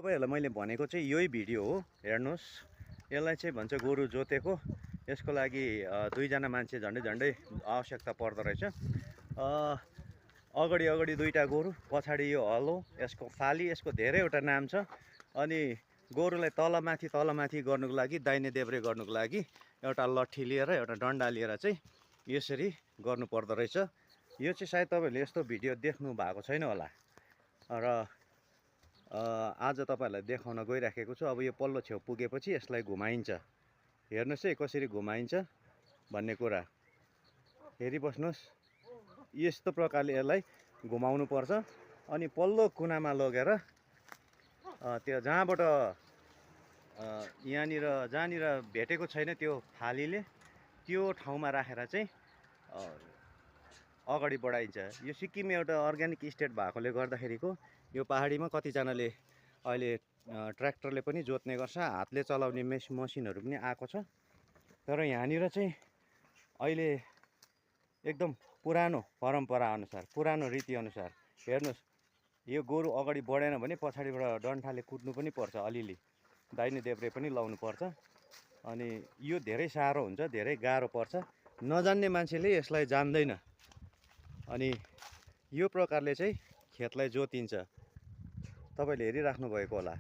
तपाईहरुलाई मैले भनेको चाहिँ यही भिडियो हो। हेर्नुस्, यसलाई चाहिँ भन्छ गोरु जोतेको। यसको लागि दुईजना मान्छे झन्डै झन्डै आवश्यकता पर्दो रहेछ। अगाडि दुईटा गोरु, पछाडि यो हल हो। यसको फाली, यसको धेरैवटा नाम छ। अनि गोरुलाई तलमाथि गर्नुको लागि, दाहिने देब्रे गर्नुको लागि एउटा लट्ठी लिएर, एउटा डन्डा लिएर चाहिँ यसरी गर्नु पर्दो रहेछ। यो चाहिँ सायद तपाईहरुले यस्तो भिडियो देख्नु भएको छैन होला र आज तपाईहरुलाई देखाउन गइराखेको छु। अब यो पल्लो छेउ पुगेपछि यसलाई घुमाइन्छ। हेर्नुस् है कसरी घुमाइन्छ भन्ने कुरा। हेरिबस्नुस्, यस्तो प्रकारले यसलाई घुमाउनु पर्छ। अनि पल्लो कुनामा लगेर त्यो जहाँबाट जहाँनिर भेटेको छैन त्यो फालीले, त्यो ठाउँमा राखेर चाहिँ अगाडि बढाइन्छ। यो सिक्किम एउटा अर्ग्यानिक स्टेट भएकोले गर्दाखेरिको यो पहाडीमा कतिजनाले अहिले ट्र्याक्टरले पनि जोत्ने गर्छ, हातले चलाउने मसिनहरू पनि आएको छ। तर यहाँनिर चाहिँ अहिले एकदम पुरानो परम्परा अनुसार, पुरानो रीति अनुसार हेर्नुस्, यो गोरु अगाडि बढेन भने पछाडिबाट डन्ठाले कुट्नु पनि पर्छ। अलिअलि दाहिने देब्रे पनि लाउनु पर्छ। अनि यो धेरै साह्रो हुन्छ, धेरै गाह्रो पर्छ। नजान्ने मान्छेले यसलाई जान्दैन। अनि यो प्रकारले चाहिँ खेतलाई जोतिन्छ। तपाईले हेरिराख्नु भएको होला।